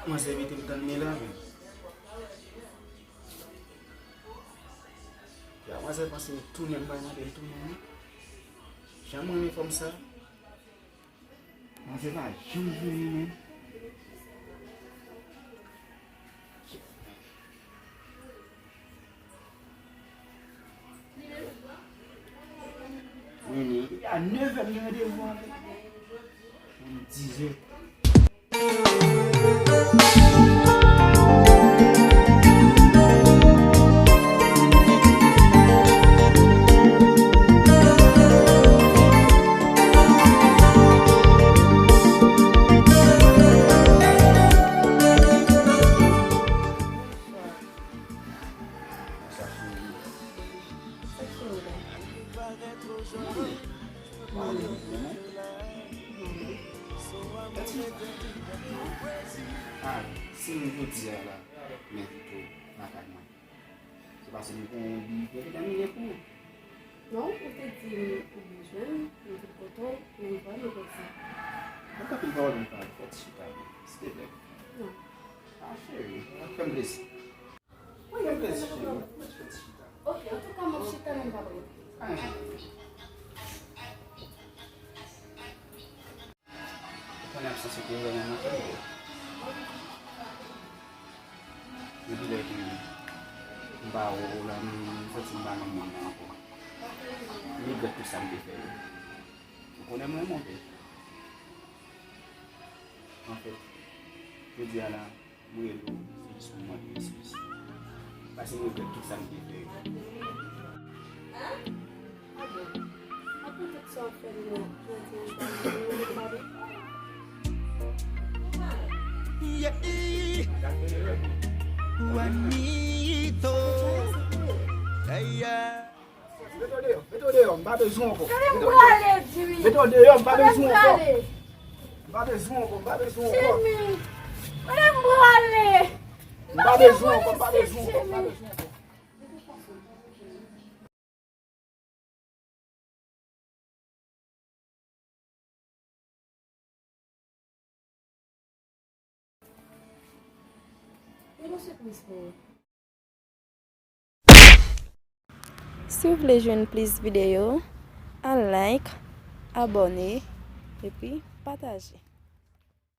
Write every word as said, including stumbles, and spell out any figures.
Manzè mete m tann men la, men. Ya, manzè panse m tounen, m pa mande l tounen, non. Jan m renmen fanm sa. Manzè pa janm vini, men. Nene, depi a nèf è m gen randevou avè l. Menm dizè. Ah, si m jodi a la, men pito lakay mwen. Se paske m gen yon bi detèmine pou ou. Non, ou te di m ou bezwen m, m te kote w, men m vrèman pèdi. Mwen tanpri pawòl mwen pale, fè ti chita, silteplè. Non. Ah, cheri, fè m plezi. Wi, fè m plezi, cheri, fè m ti chita. Ok, antouka, m ap chita, men m p ap rete. Ah, cheri. Ou konnen absans ou te vrèman manke m. Depi lè ke m pa wè w la, m, m santi m pa nan mond lan ankò. M regrèt tout sa m te fè yo. Ou konnen m renmen w, bebe. Anfèt, jodi a la, mwen rele w, se jis pou mande w eskiz. Paske m regrèt tout sa m te fè yo. Ah bon? Apre tout sa w fè m nan, jodi a, m pa vle pale. Yeah. Juanito. Hey, yeah. Mete w deyò, mete w deyò, m pa bezwen w ankò. Kite m prale, Jimmy. Mete w deyò, m pa bezwen w ankò. Kite m prale. M pa bezwen w ankò, m pa bezwen w ankò. Jimmy, kite m prale. M pa bezwen w ankò, m pa bezwen w ankò, m pa bezwen w ankò. Si w vle jwenn plis videyo, al like, abòne, epi pataje.